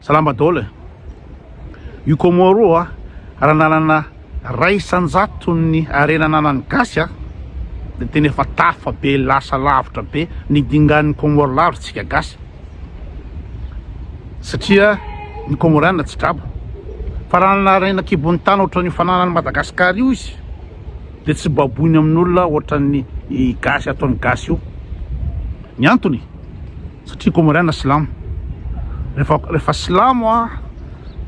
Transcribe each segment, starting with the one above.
Salama daholo e! Io Comores io a, raha nanana ray isan-jaton'ny harena ananan'ny gasy a, dia tena efa tafa be lasa lavitra be ny dingan'ny Comores lavitra tsika gasy. Satria ny Comoriana tsy draba. Fa raha nanana harena an-kibon'ny tany ohatran'io fananan'i Madagascar io izy, dia tsy baboiny amin'olona ohatran'ny gasy ataon'ny gasy io. Ny antony? Satria Comoriana silamo. Rehefa rehefa silamo a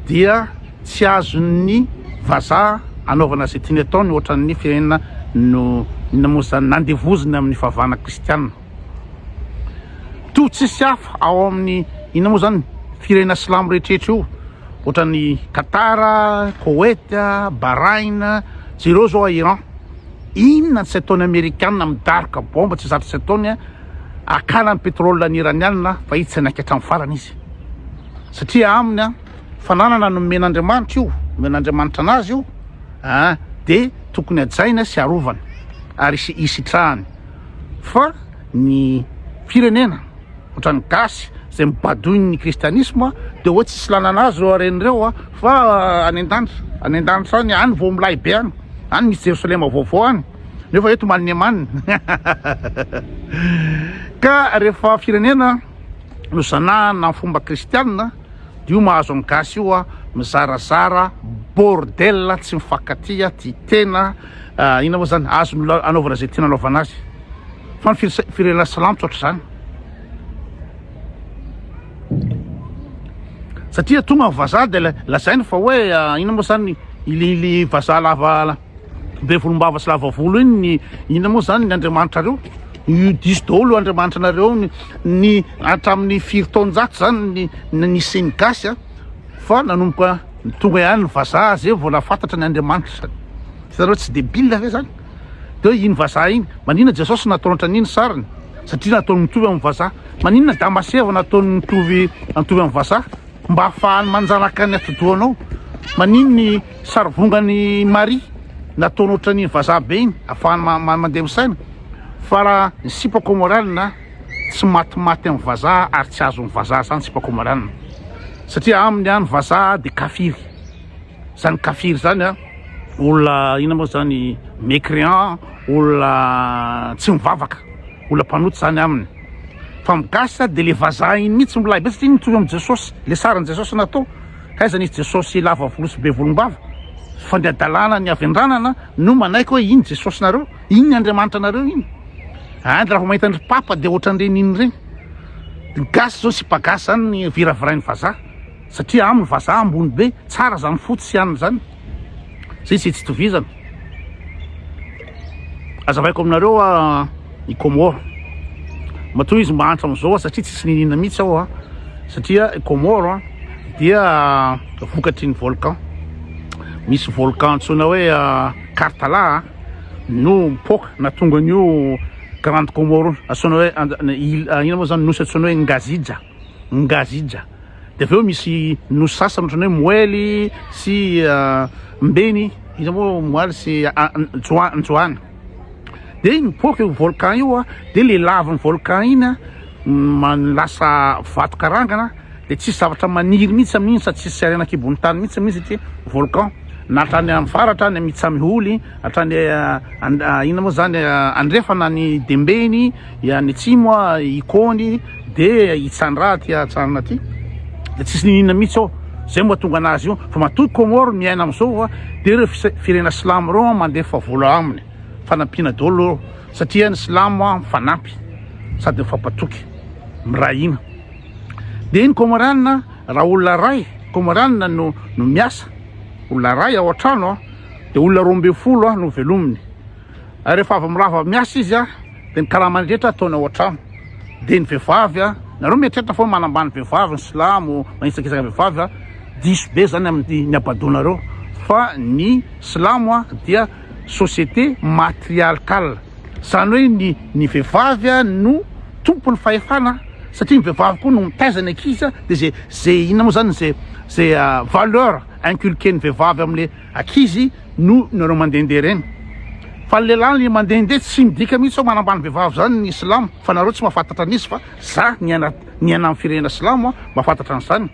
dia tsy azon'ny vazaha anaovana izay tiany atao ny ohatran'ny firenena no inona moa izany nandevoziny amin'ny favahana kristiana. Toa tsisy hafa ao amin'ny inona moa izany firenena silamo rehetrarehetra io ohatran'ny Qatar, Koweït, Bahrain, jereo zao a Iran. Inona tsy ataon'ny amerikana midaroka bomba tsy zatra tsy ataony a. Hakana ny pétrole ny Iraniana fa izy tsy hanaiky hatramin'ny farany izy. Satria aminy an, fananana nomen'Andriamanitra io, nomen'Andriamanitra anazy io, ah, dia tokony hajaina sy arovana ary isitrahany. Fa ny firenena ohatran'ny gasy izay mibadoin'ny kristianisma dia hoe tsisy lalana azy ireo harena ireo fa any an-danitra, any an-danitra any, any vao milay be any, any misy Jerosalema vaovao any. Nefa eto maninemanina. Ka rehefa firenena no zanahana amin'ny fomba kristianina dia io mahazo ny gasy io a, mizarazara, bordel, tsy mifankatia, tia tena, inona moa zany, azon'olona anaovana izay tiana anaovana azy. Fa ny firenena silamo tsy ohatr'izany. Satria tonga ny vazaha dia lazainy fa hoe inona moa zany, ilay vazaha lava Be volombava sy lava volo iny ny inona moa zany ny andriamanitrareo? Io diso daholo andriamanitranareo ny ny hatramin'ny firy taonjato zany ny nisian'ny gasy a fa nanomboka tonga ihany ny vazaha zay vao nahafantatra ny andriamanitra. Hitanareo tsy debile ve zany? De hoe iny vazaha iny, maninona Jesosy nataony ohatran'iny sariny? Satria nataony mitovy amin'ny vazaha. Maninona Damaseva nataony mitovy mitovy amin'ny vazaha? Mba ahafahany manjanaka ny atidohanao. Manino ny sarivongan'i Maria nataony ohatran'iny vazaha be iny ahafahany mandeha misaina. Fa raha ny sipa comoriana tsy matimaty amin'ny vazaha ary tsy azon'ny vazaha zany sipa comoriana. Satria aminy ny vazaha dia kafiry. Zany kafiry zany a olona inona moa zany mécréant, olona tsy mivavaka, olona mpanota zany aminy. Fa ny gasy dia le vazaha iny mihitsy milay be satria iny mitovy amin'i Jesosy, le sarin'i Jesosy natao. Aiza nisy Jesosy lava volo sy be volombava? Fa ny hadalana ny havendranana no manaiky hoe iny Jesosinareo, iny ny Andriamanitra anareo iny. Any raha vao mahita an-dry Papa dia ohatran'ireny iny ireny. Ny gasy zao sipa gasy zany ny viravirain'ny vazaha. Satria aminy vazaha ambony be, tsara zany fotsy sy anona zany. Zay tsy tsy itovizana. Azavaiko aminareo a i Comores. Matoa izy mahantra amizao satria tsisy niniana mihitsy ao a. Satria i Comores dia vokatry ny volcan. Misy volcan antsoina hoe Kartala no mipoaka nahatonga an'io Grande Comore antsoina hoe inona moa zany nosy antsoina hoe Ngazidja. Ngazidja. Dia avy eo misy nosy sasany ohatran'ny hoe Moely sy Mbeny, iza moa Moaly sy Njoany. Dia nipoaka io volcan io a, dia le lavin'ny volcan iny a, lasa vato karangana, dia tsisy zavatra maniry mihitsy amin'iny sady tsisy harena an-kibon'ny tany mihitsy amin'iny satria volcan. Na hatrany amin'ny faritra any Mitsamiholi, hatrany inona moa zany andrefana any Dembeny, any atsimo Ikony, Dia i Tsandra aty Antsiranana aty dia tsisy niniana mihitsy ao, zay mahatonga anazy io, fa matoa i Comores miaina amizao dia ireo firenena silamo ireo mandefa vola aminy, fanampiana daholo ireo, satria ny silamo mifanampy sady mifampatoky, miray hina. Dia ny Comoriana raha olona ray Comoriana no no miasa, olona ray ao an-trano dia olona 12 no velominy, ary rehefa avy mirava miasa izy dia ny karamany rehetra ataony ao an-trano. Dia ny vehivavy a, nareo mieritreritra fa hoe manambany vehivavy ny silamo, manitsakitsaka vehivavy a, diso be zany amin'ny ny habadoanareo fa ny silamo a dia société matriarcale, zany hoe ny ny vehivavy a no tompon'ny fahefana satria ny vehivavy koa no mitaiza ny ankizy a, dia ze ze inona moa zany ze ze valeur inculquer ny vehivavy amle ankizy no nareo mandehandeha reny fa ny lehilahy le mandehandeha tsy midika mihitsy hoe manambany vehivavy zany ny silamo fa nareo tsy mahafantatra an'izy fa za niaina niaina amin'ny firenena silamo a mahafantatra an'izany.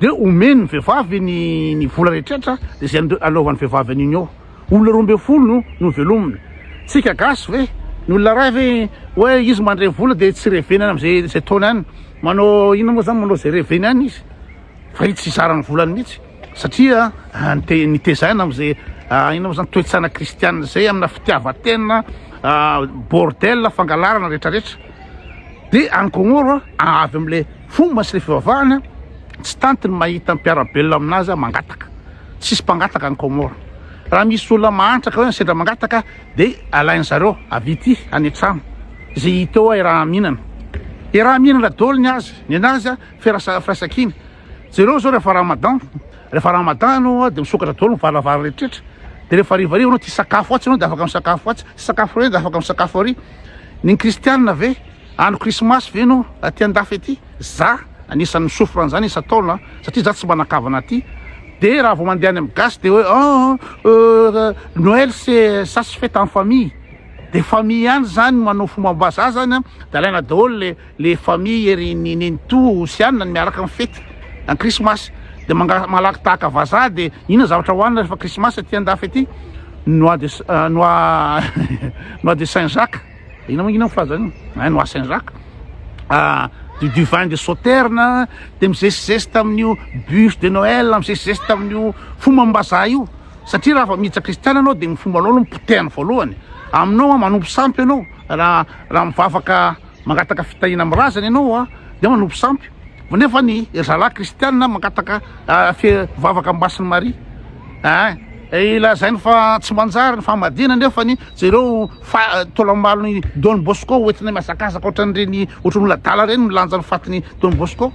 De omeny ny vehivavy ny ny vola rehetrretra de zay anaovan'ny vehivavy an'iny eo. Olona 12 no no velomina. Tsika gasy ve, ny olona ray ve hoe izy mandray vola de tsy reveny any am'zay zay taona any. Manao inona moa zany manao zay reveny any izy. Fa izy tsy hizara ny volany mihitsy satria nite nitezaina am'zay inona moa zany toe-tsaina kristianina zay amina fitiavan-tena, bordel, fangalarana retraretra. De any Kômôro avy am'le fomba sy le fivavahana tsy tanty ny mahita mpiara-belona aminazy mangataka. Tsisy mpangataka any Kômôro. Raha misy olona mahantra ka hoe sendra mangataka de alain zareo avy ity any an-trano. Zay hita eo iaraha-mihinana. Iaraha-mihinana daholo ny azy, ny anazy firaisankina. Jereo zao rehefa ramadan, rehefa ramadan ianao de misokatra daholo ny varavara rehetrarehetra. De rehefa harivariva ianao tia sakafo atsy ianao de afaka misakafo atsy, tsy sakafo ary de afaka misakafo ary. Ny kristianina ve andro krismasy ve ianao aty andafy aty? Za anisan'ny mi-souffre an'izany isan-taona satria za tsy manan-kavana aty. De raha vao mandeha any amin'ny gasy de hoe ah Noël c'est ça se fête en famille. De famille ihany zany manao fombam-bazaha zany de alaina daholo le le famille ery ny nenitoa sy anona ny miaraka mifety ny krismasy de manga malaky tahaka vazaha de inona zavatra hohanina rehefa krismasy aty andafy aty noix de noix noix de saint jacques inona moa inona filazana io noix saint jacques du du vin de sauterne de mizesizesy amin'io bûche de noël mizesizesy amin'io fombam-bazaha io satria raha vao miditra kristiana anao de ny fombanao aloha no potehiny voalohany aminao manompo sampy ianao raha raha mivavaka Mangataka fitahiana amin'ny razana ianao a, dia manompo sampy. Nefa ny ry zalahy kristianina mangataka vavaka amin'ny Masin'i Maria. Ein, lazainy fa tsy manjary ny famadihana nefa ny jereo fa taolambalon'i Don Bosco hoentina mihazakazaka ohatran'ireny ohatran'ny olona adala ireny milanja ny fatin'i Don Bosco.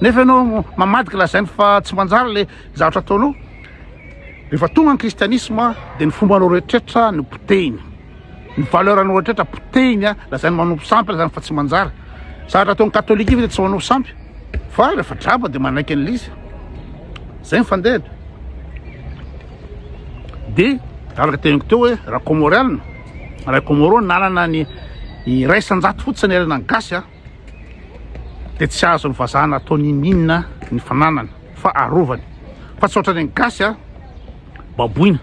Nefa ianao mamadika lazainy fa tsy manjary le zavatra ataonao. Rehefa tonga ny kristianisma dia ny fombanao rehetrarehetra no potehiny. Ny valeur anao rehetra potehiny a, lazainy manompo sampy lazainy fa tsy manjary. Zavatra ataon'ny katolika io dia tsy manompo sampy fa rehefa draba dia manaiky an'ilay izy. Zay ny fandehany. Dia araka teniko teo hoe raha Comoriana, raha Comoro nanana ny 1% fotsiny harena ny gasy a, dia tsy azon'ny vazaha natao n'inon'inona ny fananany fa arovany. Fa tsy ohatran'ny gasy a, baboina.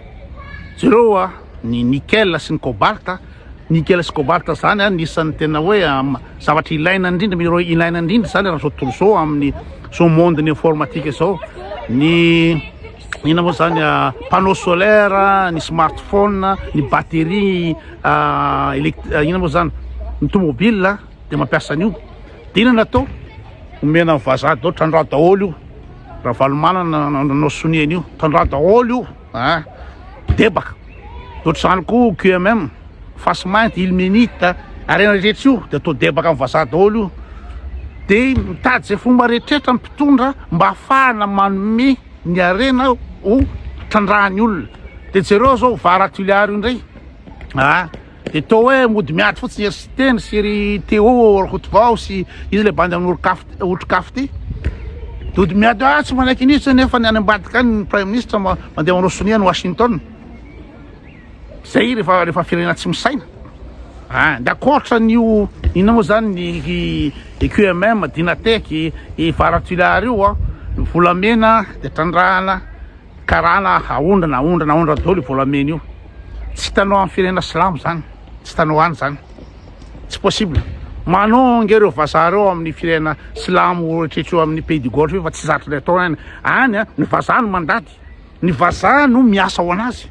Jereo a ny nickel sy ny cobalt, nickel sy cobalt zany a anisan'ny tena hoe zavatra ilaina indrindra, minéraux ilaina indrindra zany raha zao tontolo zao amin'ny zao monde ny informatique zao. Ny inona moa zany panneau solaire, ny smartphone, ny batterie elect- inona moa zany ny tomobile dia mampiasa an'io. Dia inona natao? Omena ny vazaha daholo, trandraho daholo io. Ravalomanana nanao sonia an'io, trandraho daholo io a, debaka. Ohatr'izany koa QMM, fasy mainty, ilmenite, harena rehetra io dia atao debaka amin'ny vazaha daholo io. Dia mitady izay fomba rehetrarehetra ny mpitondra mba hahafahana manome ny harena ho trandrahan'ny olona. Dia jereo zao Vara Tuléar io indray a. Dia toa hoe mody miady fotsiny ry Siteny sy ry Théo Rakotovao sy iza ilay bandy amin'ny otrikafo ity. Dia mody miady ah tsy manaiky an'izy nefa ny any ambadika any ny prime ministre mandeha manao sonia any Washington. Zay rehefa rehefa firenena tsy misaina. Ah, dia ankoatra an'io inona moa zany ny ny QMM, Dynatec, i Vara Tuléar io ah, ny volamena dia trandrahana. Karana aondrana aondrana aondrana daholo io volamena io. Tsy hitanao amin'ny firenena silamo zany. Tsy hitanao any zany. Tsy possible. Manao ange ireo vazaha ireo amin'ny firenena silamo rehetra eo amin'ny pays du golfe io fa tsy zatra ilay atao any. Any ny vazaha no mandady. Ny vazaha no miasa ho anazy.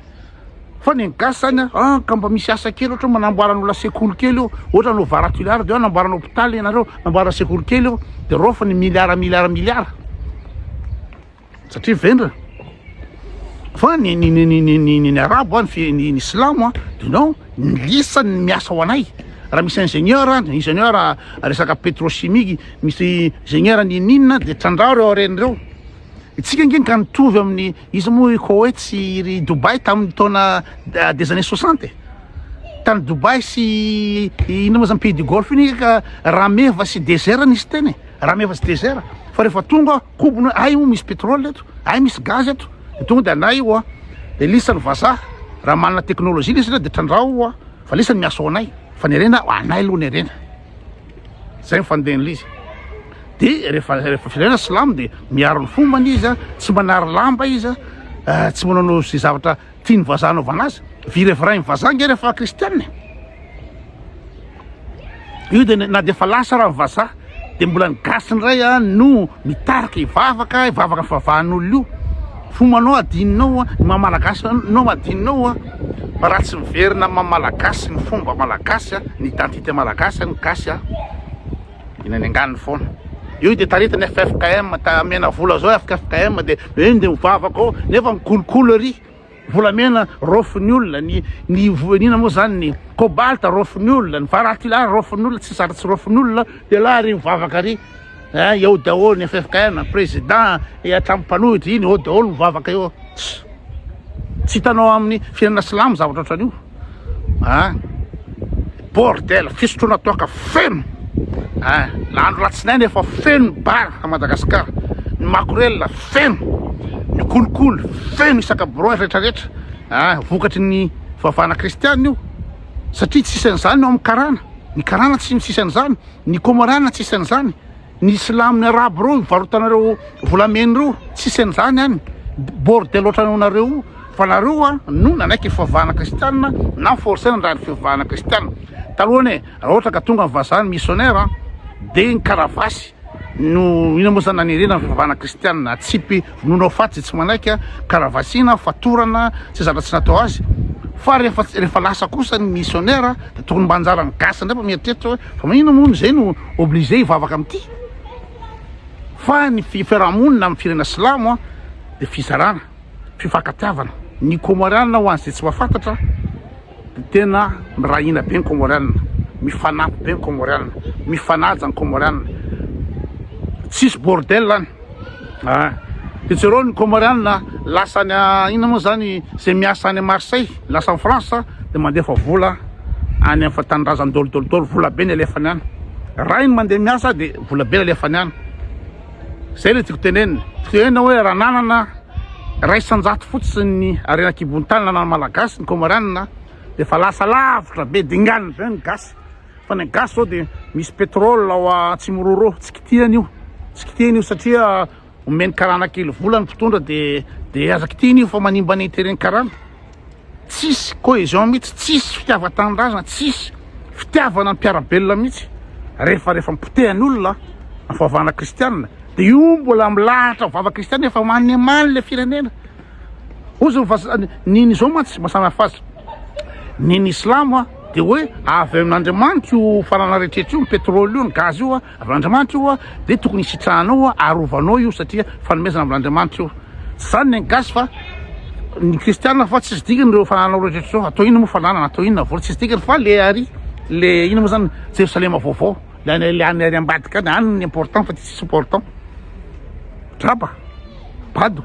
Fa ny gasy zany ah ka mba misy asa kely ohatra hoe manamboaran'olona sekoly kely io, ohatra anao Vara Tuléar dia hoe anamboarana hôpital ianareo, anamboarana sekoly kely io, dia raofiny milliard milliard milliard. Satria vendrana. Fa ny ny ny ny ny ny ny arabo ny fi- ny ny silamo a de non ny lisany ny miasa ho anay. Raha misy ingénieur, ingénieur resaka pétrochimie, misy ingénieur n'inon'inona de trandraho reo harena reo. Itsika ange ka nitovy amin'ny iza moa i Koweït sy ry Dubaï tamin'ny taona des années 60 e. Tany Dubaï sy inona moa zany pays du Golfe iny ka rameva sy désert nisy teny e. Rameva sy désert. Fa rehefa tonga Kobony hoe ay moa misy pétrole eto, ay misy gaz eto, de tonga de anay io a, de lisany vazaha, raha manana technologie lisany de trandraho io a, fa lisany miasa ho anay, fa ny harena anay aloha ny harena, zay ny fandehan'ilay izy. De rehefa rehefa firenena silamo de miaro ny fombany izy a, tsy manary lamba izy a, tsy manaonao izay zavatra tian'ny vazaha anaovana azy. Virevirain'ny vazaha nge rehefa kristianina e. Io de na de efa lasa raha ny vazaha de mbola ny gasy indray a no mitarika hivavaka, hivavaka ny fivavahan'olona io. Fombanao adinonao a, ny maha malagasy anao adinonao a. Fa raha tsy miverina amin'ny maha malagasy ny fomba malagasy a, ny identité malagasy a, ny gasy a, eny any anganiny foana. Io de taritin'ny ffkm, ta amena vola zao ffkm de eny de mivavaka ao nefa mikolokolo ery. Volamena raofin'ny olona, ny ny inona moa zany ny cobalt raofin'ny olona, ny varatila raofin'ny olona, tsy zatra tsy raofin'ny olona, de lah ry mivavaka ry, eh eo daholo ny ffkm, président, hatramin'ny mpanohitra iny eo daholo mivavaka eo. Tsy hitanao amin'ny firenena silamo zavatra ohatran'io. Ah, bordel, fisotroana toaka feno. Ah, andro latsinainy efa feno ny bar à Madagascar. Ny makorel feno. Ny kolikoly feno isaka birao rehetra rehetra. Ah, vokatry ny fivavahana kristiana io. Satria tsisy an'izany ao amin'ny karana. Ny karana tsy misy an'izany, ny komorana tsisy an'izany. Ny silamo ny arabo reo ivarotanareo volamena reo tsisy an'izany any bordel ohatran'ny nareo io fa nareo a no nanaiky fivavahana kristianina na forcena handray ny fivavahana kristianina taloha anie raha ohatra ka tonga ny vazaha ny missionnaire a de ny karavasy no inona moa zany nanerena ny fivavahana kristianina atsipy vonoina ho faty zay tsy manaiky a karavasiana fatorana tsy zavatra tsy natao azy fa rehefa rehefa lasa kosa ny missionnaire de tokony mba anjaran'ny gasy indray mba mieritreritra hoe fa maninona moa zay no obligé hivavaka amin'ity fa ny fiarahamonina amin'ny firenena silamo a de fizarana fifankatiavana ny komorianina ho an'izay tsy mahafantatra de tena mirahina be ny komorianina mifanampy be ny komorianina mifanaja ny komorianina tsisy bordel any ah de jereo ny komorianina lasa any inona moa zany zay miasa any Marseille lasa any France de mandefa vola any amin'ny tanindrazany daholo daholo daholo vola be ny alefany any raha iny mandeha miasa de vola be ny alefany any zay le tiako tenenina tiako tenenina hoe raha nanana 1% fotsiny ny harena an-kibon'ny tany nanana malagasy ny komorianina de efa lasa lavitra be dinganina be ny gasy fa ny gasy zao de misy pétrole ao Antsimororo tsy kitihana io tsy kitihana io satria omeny karana kely vola ny mpitondra de de aza kitihina io fa manimba ny intérêt ny karana tsisy cohésion mihitsy tsisy fitiavan-tanindrazana tsisy fitiavana ny mpiara-belona mihitsy rehefa rehefa mipotehan'ny olona ny fivavahana kristianina de io mbola milahatra vava kristianina efa manemany le firenena ozy ny ny zao mantsy maha samy hafa azy ny ny islamo a de hoe avy amin'Andriamanitra io fanana rehetra io ny pétrole io ny gaz io a avy amin'Andriamanitra io a de tokony hisitrahanao a arovanao io satria fanomezana avy amin'Andriamanitra io tsy zany ny gasy fa ny kristianina fa tsisy dikany ireo fanananao rehetra zao atao inona moa fananana atao inona vola tsisy dikany fa le ary le inona moa zany Jerosalema vaovao le any le any ary ambadika any any ny important fa tsisy important draba bado.